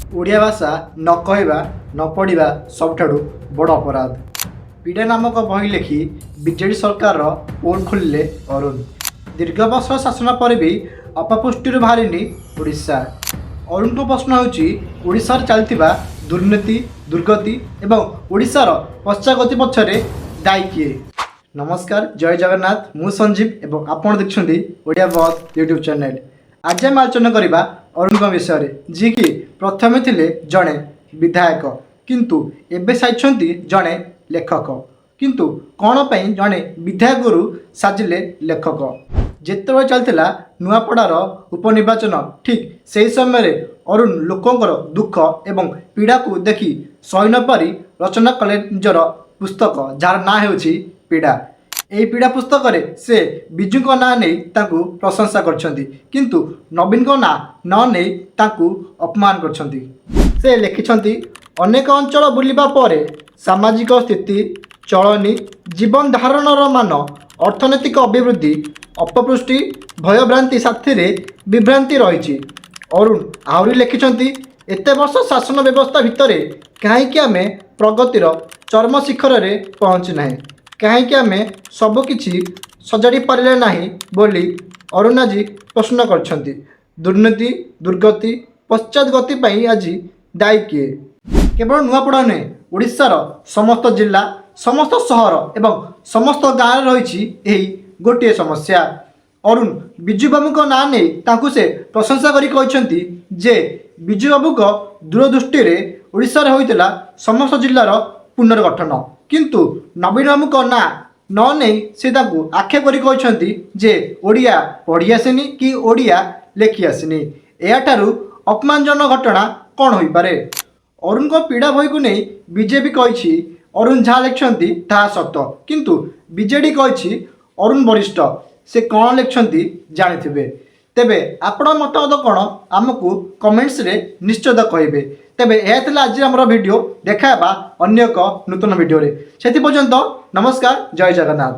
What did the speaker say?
ଓଡ଼ିଆ ଭାଷା ନ କହିବା, ନ ପଢ଼ିବା ସବୁଠାରୁ ବଡ଼ ଅପରାଧ। ପୀଡ଼ା ନାମକ ବହି ଲେଖି ବିଜେଡ଼ି ସରକାରର ପୋଲ୍ ଖୋଲିଲେ ଅରୁଣ। ଦୀର୍ଘ ବର୍ଷ ଶାସନ ପରେ ବି ଅପପୁଷ୍ଟିରୁ ବାହାରିନି ଓଡ଼ିଶା। ଅରୁଣଙ୍କ ପ୍ରଶ୍ନ ହେଉଛି, ଓଡ଼ିଶାରେ ଚାଲିଥିବା ଦୁର୍ନୀତି, ଦୁର୍ଗତି ଏବଂ ଓଡ଼ିଶାର ପଶ୍ଚାଗତି ପଛରେ ଦାୟୀ କିଏ? ନମସ୍କାର, ଜୟ ଜଗନ୍ନାଥ। ମୁଁ ସଞ୍ଜୀବ ଏବଂ ଆପଣ ଦେଖୁଛନ୍ତି ଓଡ଼ିଆ ବସ୍ ୟୁଟ୍ୟୁବ୍ ଚ୍ୟାନେଲ୍। ଆଜି ଆମେ ଆଲୋଚନା କରିବା ଅରୁଣଙ୍କ ବିଷୟରେ, ଯିଏକି ପ୍ରଥମେ ଥିଲେ ଜଣେ ବିଧାୟକ, କିନ୍ତୁ ଏବେ ସାଜିଛନ୍ତି ଜଣେ ଲେଖକ। କିନ୍ତୁ କ'ଣ ପାଇଁ ଜଣେ ବିଧାୟକରୁ ସାଜିଲେ ଲେଖକ? ଯେତେବେଳେ ଚାଲିଥିଲା ନୂଆପଡ଼ାର ଉପନିର୍ବାଚନ, ଠିକ୍ ସେହି ସମୟରେ ଅରୁଣ ଲୋକଙ୍କର ଦୁଃଖ ଏବଂ ପୀଡ଼ାକୁ ଦେଖି ସହି ନପାରି ରଚନା କଲେ ନିଜର ପୁସ୍ତକ, ଯାହାର ନାଁ ହେଉଛି ପୀଡ଼ା। ଏହି ପୀଡ଼ା ପୁସ୍ତକରେ ସେ ବିଜୁଙ୍କ ନାଁ ନେଇ ତାଙ୍କୁ ପ୍ରଶଂସା କରିଛନ୍ତି, କିନ୍ତୁ ନବୀନଙ୍କ ନାଁ ନ ନେଇ ତାଙ୍କୁ ଅପମାନ କରିଛନ୍ତି। ସେ ଲେଖିଛନ୍ତି, ଅନେକ ଅଞ୍ଚଳ ବୁଲିବା ପରେ ସାମାଜିକ ସ୍ଥିତି, ଚଳନି, ଜୀବନ ଧାରଣର ମାନ, ଅର୍ଥନୈତିକ ଅଭିବୃଦ୍ଧି, ଅପପୁଷ୍ଟି, ଭୟଭ୍ରାନ୍ତି ସାଥିରେ ବିଭ୍ରାନ୍ତି ରହିଛି। ଅରୁଣ ଆହୁରି ଲେଖିଛନ୍ତି, ଏତେ ବର୍ଷ ଶାସନ ବ୍ୟବସ୍ଥା ଭିତରେ କାହିଁକି ଆମେ ପ୍ରଗତିର ଚରମ ଶିଖରରେ ପହଞ୍ଚି ନାହିଁ? କାହିଁକି ଆମେ ସବୁକିଛି ସଜାଡ଼ି ପାରିଲେ ନାହିଁ ବୋଲି ଅରୁଣ ଆଜି ପ୍ରଶ୍ନ କରିଛନ୍ତି। ଦୁର୍ନୀତି, ଦୁର୍ଗତି, ପଶ୍ଚାତଗତି ପାଇଁ ଆଜି ଦାୟୀ କିଏ? କେବଳ ନୂଆପଡ଼ା ନୁହେଁ, ଓଡ଼ିଶାର ସମସ୍ତ ଜିଲ୍ଲା, ସମସ୍ତ ସହର ଏବଂ ସମସ୍ତ ଗାଁରେ ରହିଛି ଏହି ଗୋଟିଏ ସମସ୍ୟା। ଅରୁଣ ବିଜୁବାବୁଙ୍କ ନାଁ ନେଇ ତାଙ୍କୁ ସେ ପ୍ରଶଂସା କରି କହିଛନ୍ତି ଯେ ବିଜୁବାବୁଙ୍କ ଦୂରଦୃଷ୍ଟିରେ ଓଡ଼ିଶାରେ ହୋଇଥିଲା ସମସ୍ତ ଜିଲ୍ଲାର ପୁନର୍ଗଠନ। କିନ୍ତୁ ନବୀନ ବାବୁଙ୍କ ନାଁ ନ ନେଇ ସେ ତାଙ୍କୁ ଆକ୍ଷେପ କରି କହିଛନ୍ତି ଯେ ଓଡ଼ିଆ ପଢ଼ି ଆସିନି କି ଓଡ଼ିଆ ଲେଖି ଆସିନି। ଏହାଠାରୁ ଅପମାନଜନକ ଘଟଣା କ'ଣ ହୋଇପାରେ? ଅରୁଣଙ୍କ ପୀଡ଼ା ବହିକୁ ନେଇ ବିଜେପି କହିଛି, ଅରୁଣ ଯାହା ଲେଖିଛନ୍ତି ତାହା ସତ। କିନ୍ତୁ ବିଜେଡ଼ି କହିଛି, ଅରୁଣ ବରିଷ୍ଠ, ସେ କ'ଣ ଲେଖିଛନ୍ତି ଜାଣିଥିବେ। ତେବେ ଆପଣଙ୍କ ମତାମତ କ'ଣ, ଆମକୁ କମେଣ୍ଟସରେ ନିଶ୍ଚିତ କହିବେ। ତେବେ ଏହା ଥିଲା ଆଜି ଆମର ଭିଡ଼ିଓ। ଦେଖା ହେବା ଅନ୍ୟ ଏକ ନୂତନ ଭିଡ଼ିଓରେ। ସେଥି ପର୍ଯ୍ୟନ୍ତ ନମସ୍କାର, ଜୟ ଜଗନ୍ନାଥ।